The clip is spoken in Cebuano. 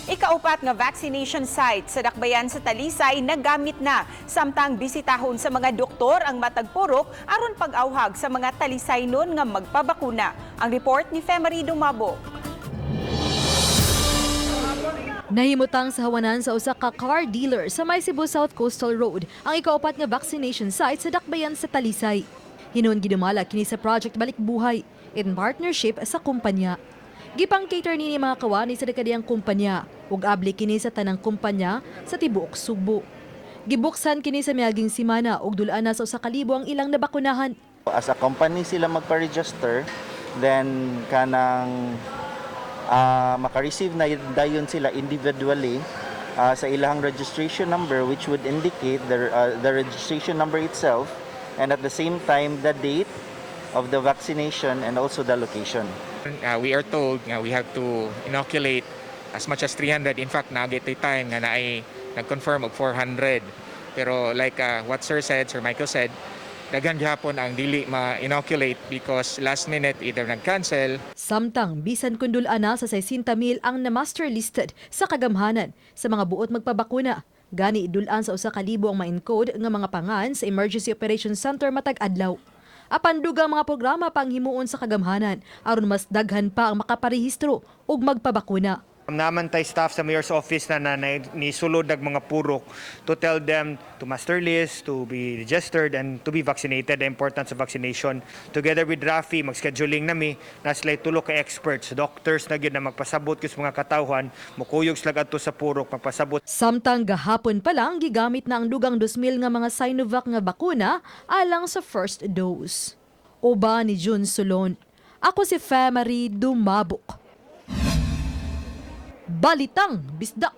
Ikaupat nga vaccination site sa Dakbayan sa Talisay nagamit na samtang bisitahon sa mga doktor ang matag purok aron pag-awhag sa mga Talisaynon nga magpabakuna. Ang report ni Femary Dumabo. Nahimutang sa hawanan sa usa ka car dealer sa may Cebu South Coastal Road ang ikaupat nga vaccination site sa Dakbayan sa Talisay. Hinuon gidumala kini sa Project Balik Buhay in partnership sa kumpanya. Gipang-cater nini mga kawani sa dakadiyang kumpanya ug abli kini sa tanang kumpanya sa tibuok Sugbo. Gibuksan kini sa miaging simana ug dul-an na sa 1,000 ang ilang nabakunahan. As a company sila magpa-register, then kanang maka-receive na dayon sila individually sa ilang registration number, which would indicate the registration number itself and at the same time the date of the vaccination and also the location. We are told nga we have to inoculate as much as 300. In fact, naa gyud time nga naay nag-confirm og 400. Pero like what Sir said, Sir Michael said, daghan gihapon ang dili ma-inoculate because last minute either nag-cancel. Samtang bisan kun dul-an na sa 60,000 ang na-master listed sa kagamhanan sa mga buot magpabakuna. Gani dul-an sa 1,000 ang ma-encode nga mga pangan sa Emergency Operations Center matag adlaw. Apan dugang mga programa pang himuon sa kagamhanan aron mas daghan pa ang makaparehistro ug magpabakuna. Naa man tay staff sa mayor's office na nisulod nag mga purok to tell them to master list, to be registered and to be vaccinated, the importance of vaccination. Together with Rafi, mag-scheduling nami na sila tulo ka experts, doctors na gyud na magpasabot sa mga katawhan, mukuyog sila adto sa purok, magpasabot. Samtang gahapon pa lang gigamit na ang dugang 2,000 nga mga Sinovac nga bakuna alang sa first dose. Uban ni June Solon. Ako si Femary Dumabok. Balitang Bisdak.